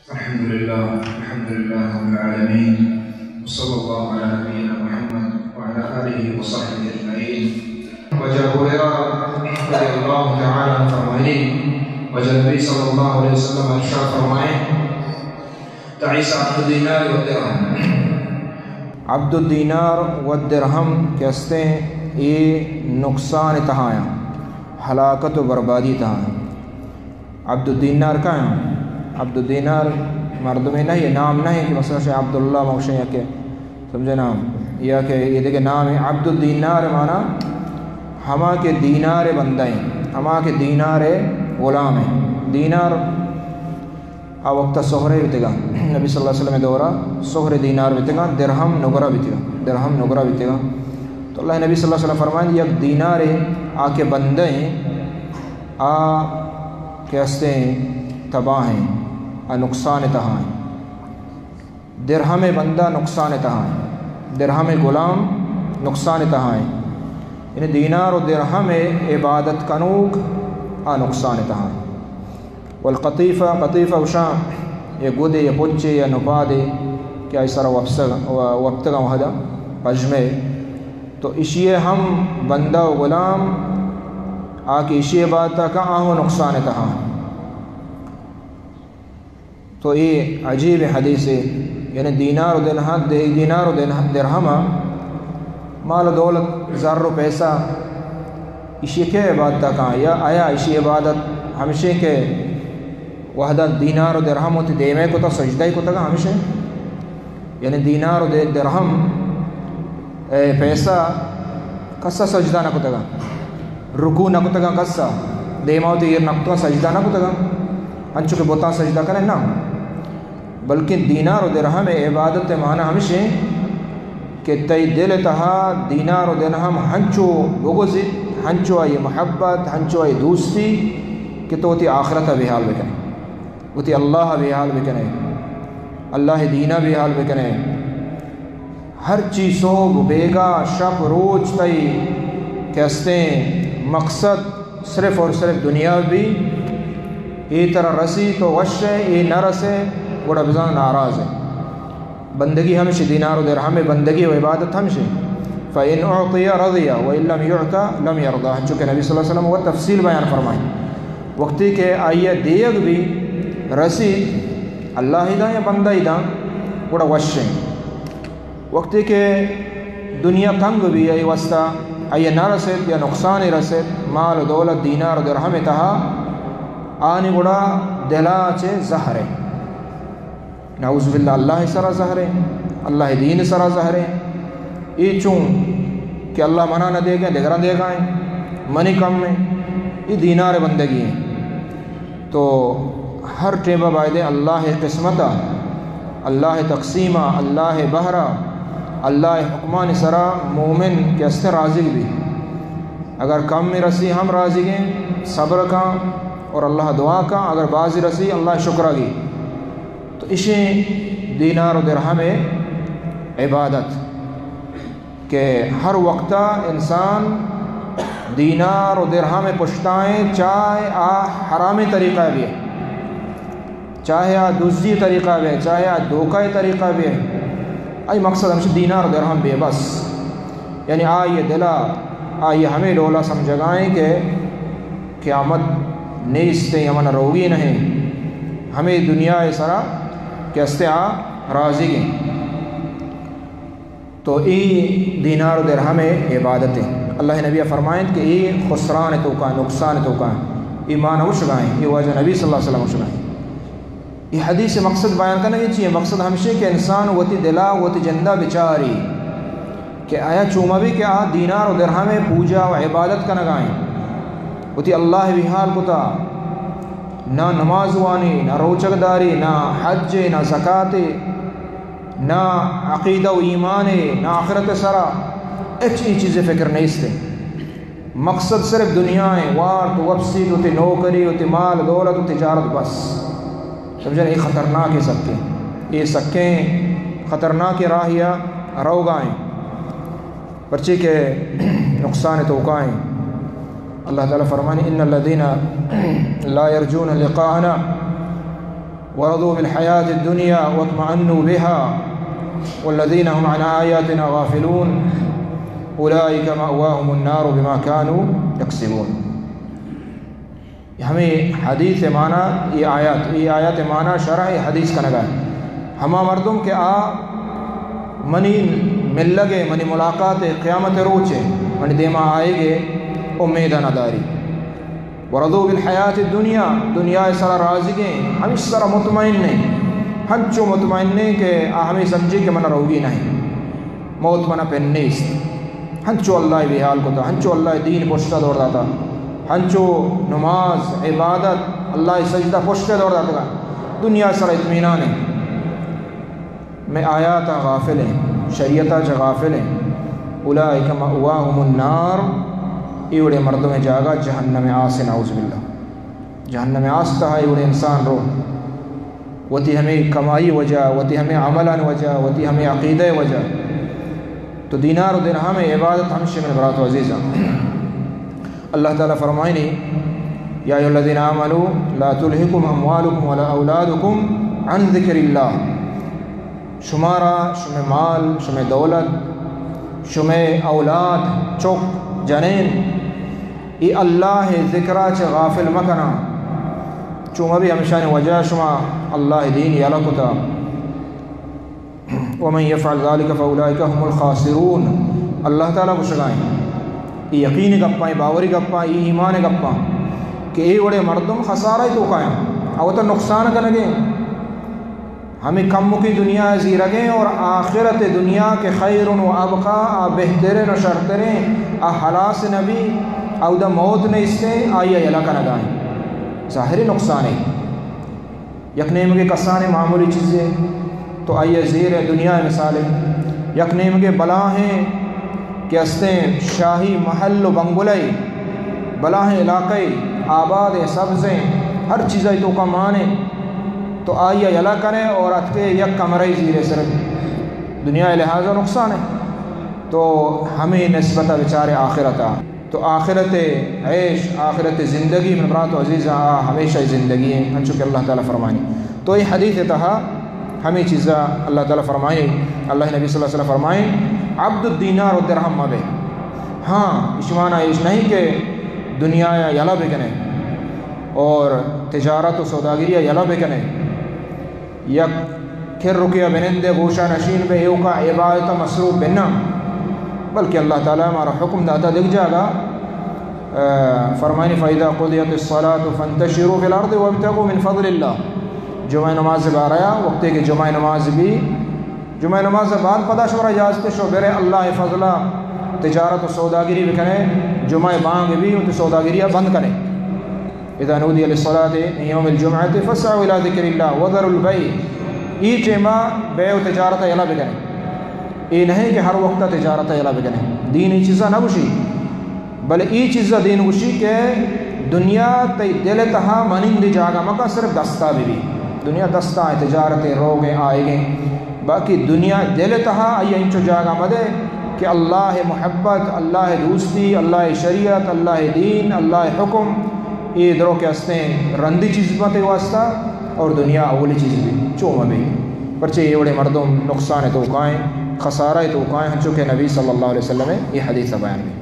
الحمد لله، الحمد لله رب العالمين، وصلى الله على نبينا محمد وعلى آله وصحبه أجمعين. وعن أبي هريرة رضي الله تعالى عنه فرمائے، واجہ نبی صلی اللہ علیہ وسلم ارشاد فرمائے، تعس عبد الدينار والدرهم. عبد الدینار و درہم کہ استیں، اے نقصان تہا ایں، ہلاکت و بربادی تہا ایں. عبد الدینار کئے ایں؟ عبد الدینار مردمے نہ ایں، نام نہ ایں کہ مثلاً شے عبداللہ موشے یا کہ سمجھے نام، یا کہ اے دگہ نام ایں. عبد الدینار معنی ہما کہ دینار بندہ ایں، ہما کہ دینار غلام ایں. دینار آ وقت سہرے بیتگاں، نبی صلی اللہ علیہ وسلم دورا سہر دینار بیتگاں، درہم نگرہ بیتگاں، درہم نگرہ بیتگاں. تو اللہ نبی صلی اللہ علیہ وسلم فرمائیں، یک دینارے آ کہ بندہ ایں، آ کہ استیں تباہ ایں، آ نقصان تہا ایں. درہم بندہ نقصان تہا ایں، درہم غلام نقصان تہا ایں. یعنی دینار و درہم عبادت کنوک آ نقصان تہا ایں. والقطیفہ، قطیفہ گوشاں، یا گدے، یا پچے، یا نپادے کہ آئی سرا وپسگ، و-، وپتگاں وہدا پژمے. تو اشی ہم بندہ و غلام آ کہ اشی عبادت کن، آہو نقصان تہا. تو اے عجیب حدیثے، یعنی دینار و درہم، دے-، دینار و درہ-، درہم، مال و دولت، زر و پیسہ، اشی کہ عبادت کن، یا آیا اشی عبادت ہمشے کہ وہدا دینار و درہم وتی دیمے کتا، سجدہ کتگا ہمشے؟ یعنی دینار و دے-، درہم، اے پیسہ کسا سجدہ نہ کتگا، رکوع نہ کتگا کسا، دیما وتی ایر نہ کتگا، سجدہ نہ کتگا، انچو کہ بتاں سجدہ کنے، نہ. بلکن دینار و درہم عبادت معنی ہمشے کہ تئی دل تہا دینار و درہم ہنچو بگوزیت، ہنچو آئی محبت، ہنچو آئی دوستی کہ تو وتی آخرت بے حال بکنے، وتی اللہ بے حال بکنے، اللہ دین بے حال بکنے. ہر چیز صبح بیگا، شپ روچ تئی کہ استیں مقصد صرف اور صرف دنیا بی، اے ترا رسی تو وش ئے، اے نہ رسے گڑا بزاں ناراض ئے. بندگی ہمشی، دینار و درہم بندگی و عبادت ہمشی. فإن أعطي رضي وإن لم يعط لم يرضى، چونکہ نبی صلی اللہ علیہ وسلم وہ تفصیل بیان فرمائیں. وقتی کہ آئی دیگ بی، رسی، اللہ ہی داں یا بندہ ہی داں، گڑا وش ئے. وقتی کہ دنیا تنگ بی، آئی واسطہ آئی نہ رسیت یا نقصان رسیت، مال و دولت، دینار و درہم تہا، آنی گڑا دلا چے زہر ئے. نعوذ باللہ، اللہ سرا زہر ئے، اللہ دین سرا زہر ئے. اے چون کہ اللہ منا نہ دیگا، دگراں دیگا ایں، منی کم ایں، اے دینار بندگی ایں. تو ہر ٹیمہ بایدیں اللہ قسمتا، اللہ تقسیما، اللہ بہرا، اللہ حکمانی سرا مومن کہ استیں راضی بی. اگر کم رسی ہم راضی گیں، صبر کاں اور اللہ دعا کاں، اگر بازی رسی اللہ شکرا گی. تو اشیں دینار و درہم عبادت کہ ہر وقتا انسان دینار و درہم پشتائیں، چاہے آ حرامیں طریقہ بی، چاہے آ دزی طریقہ بی، چاہے آ دھوکہ طریقہ بی، آئی مقصد ہمشہ دینار و درہم بی بس. یعنی آئی دلا، آئی ہمیں ڈولا سمجھگائیں کہ قیامت نیستیں، ہمن روگی نہیں، ہمیں دنیا سرا کہ استے آ راضی گیں. تو اے دینار و درہم عبادت ایں. اللہ نبی فرمائیں کہ اے خسران توکا، نقصان توکا، اے معنی وشگائیں، اے واجہ نبی صلی اللہ علیہ وسلم وشگائیں. اے حدیث مقصد بیان کرنا اے چیئے؟ مقصد ہمشی کہ انسان وتی دلا، وتی جندا بچاری کہ آیا چوما بی کہ آ دینار و درہم پوجا و عبادت کنگائیں، وتی اللہ بے حال کتا، نہ نماز وانی، نہ روچگ داری، نہ حج، نہ زکات، نہ عقیدہ و ایمان، نہ آخرت سرا، ہچ ای چیز فکر نیست. مقصد صرف دنیا ایں، وارت، وپسیت، وتی نوکری، وتی مال، دولت و تجارت بس. سمجھن، اے خطرناک ایں سکیں. اے سکیں خطرناک راہیا روگائیں. پرچے کہ نقصان توکائیں. اللہ تعالی فرمانی، ان الذين لا يرجون لقاءنا ورضوا بالحياة الدنيا واطمأنوا بها والذين هم عن آياتنا غافلون أولئك مأواهم النار بما كانوا يكسبون. ہمے حدیث ءِ معنی اے آیات، اے آیات ءِ معنی شرح اے حدیث کنگ ءَ۔ ہما مردم کہ آ منی ملگ ءِ، منی ملاقات ءِ، قیامت ءِ روچ ءِ، منی دیما آیگ ءِ امید ءَ نہ داری۔ ورضوا بالحیات الدنیا، دنیا ءِ سرا راضیگیں، ہمیش سرا مطمئن ایں، ہنچو مطمئن ایں کہ آ ہمے سمجھی کہ من روگی نہ ایں۔ موت منا پن نیست۔ ہنچو اللہ ءَ بے حال کتا، ہنچو اللہ ءِ دین پشت ءَ دور داتا، ہنچو نماز، عبادت، اللہ ءِ سجدہ پشت ءَ دور داتگا۔ دنیا ءِ سرا اطمینان ایں۔ مئے آیاتاں غافل ایں، شریعت ءَ چہ غافل ایں۔ اولئک مأواہم النار، اے وڑیں مردم ءِ جاگہ جہنم ءِ آس ایں، نعوذ باللہ۔ جہنم ءِ آس ءِ تہا اے وڑیں انسان رو، وتی ہمے کمائی ءِ وجہ، وتی ہمے عملانی وجہ، وتی ہمے عقیدہ ءِ وجہ۔ تو دینار و درہم ءِ عبادت ہمیش ایں، منی برات و عزیزاں۔ اللہ تعالی فرمائنی، یا ایھا الذین آمنوا لا تلہکم اموالکم ولا اولادکم عن ذکر اللہ۔ شمارا شمئے مال، شمئے دولت، شمئے اولاد، چک، جنین، اے اللہ ءِ ذکر ءَ چہ غافل مکناں۔ چو مبی ہمیشانی وجہ شما اللہ ءِ دین یلہ کتا۔ ومن یفعل ذلک فاولئک هم الخاسرون۔ اللہ تعالی گوشگا ایں، اے یقینی گپاں، اے باوری گپاں، اے ایمان گپاں کہ اے وڑیں مردم خسارہ ءِ توکا ایں، آ وتا نقصان کنگیں۔ ہمے کمکیں دنیا ءِ زیرگیں اور آخرت ءِ دنیا کہ خیر و ابقی، آ بہتریں و شرتریں، آ ہلاس نبی، آ اودا موت نیستیں، آئی ءَ یلہ کنگا ایں۔ ظاہری نقصانے۔ یک نیمگے کسانیں معمولی چیزے، تو آئی ءَ زیر ءِ دنیا ءِ مثالے۔ یک نیمگے بلاہیں کہ استیں شاہی محل و بنگلہ، بلاہیں علاقہ، آبادیں، سبزیں، ہر چیز آئی توکا مانے، تو آئی ءَ یلہ کنے اور اتکے یک کمرہ زیرے صرف۔ دنیا ءِ لحاظ ءَ نقصانے۔ تو ہمے نسبت ءَ بچارے آخرت ءَ۔ تو آخرت ءِ عیش، آخرت ءِ زندگی، منی برات و عزیزاں، آ ہمیشہ ءِ زندگی ایں، انچو کہ اللہ تعالی فرمائنی۔ تو اے حدیث ءِ تہا ہمے چیزا اللہ تعالی فرمائنی، اللہ ءِ نبی صلی اللہ علیہ وسلم فرمائنی، عبد الدینار و درہم مبے۔ ہاں، ایشی معنی ایش نہیں کہ دنیا ءَ یلہ بکنے اور تجارت و سوداگری ءَ یلہ بکنے۔ یک کرکے ءَ بنندے، گوشا نشین بے، ایوکا عبادت ءَ مصروف بناں، بلکہ اللہ تعالی مارا حکم داتا دگہ جاگہ، آ، فرمائنی، فإذا قضيت الصلاة فانتشروا في الأرض وابتغوا من فضل الله۔ جمعہ نماز ءِ بارہ ءَ، وقتے کہ جمعہ نماز بی، جمعہ نماز ءَ بعد پدا شمارا اجازت، شو برے اللہ ءِ فضل ءَ تجارت و سوداگری بکنے، جمعہ بانگ بی، وتی سوداگری ءَ بند کنے۔ اذا نودی للصلاة من یوم الجمعة فاسعوا الی ذکر اللہ وذروا البیع۔ اے ٹیما بیع و تجارت ءَ یلہ بکنے۔ اے نہیں کہ ہر وقت تجارت ءَ یلہ بکنے۔ دین اے چیزا نہ گوشی۔ بلے اے چیزا دین گوشی کہ دنیا تئی دل ءِ تہا منندی جاگہ مکن، صرف دستا ببی۔ دنیا دستا ایں، تجارت ایں، روگ ایں، آئیگ ایں۔ باقی دنیا دل ءِ تہا آئی انچو جاگہ مدے کہ اللہ ءِ محبت، اللہ ءِ دوستی، اللہ ءِ شریعت، اللہ ءِ دین، اللہ ءِ حکم، اے درو کہ استیں رندی چیز بنت تئی واسطہ اور دنیا اولی چیز بی، چو مبی۔ پرچے اے وڑیں مردم نقصان ءِ توکا ایں، خسارہ ءِ توکا ایں، ہنچو کہ نبی صلی اللہ علیہ وسلم ءِ اے حدیث ءَ بیان بی۔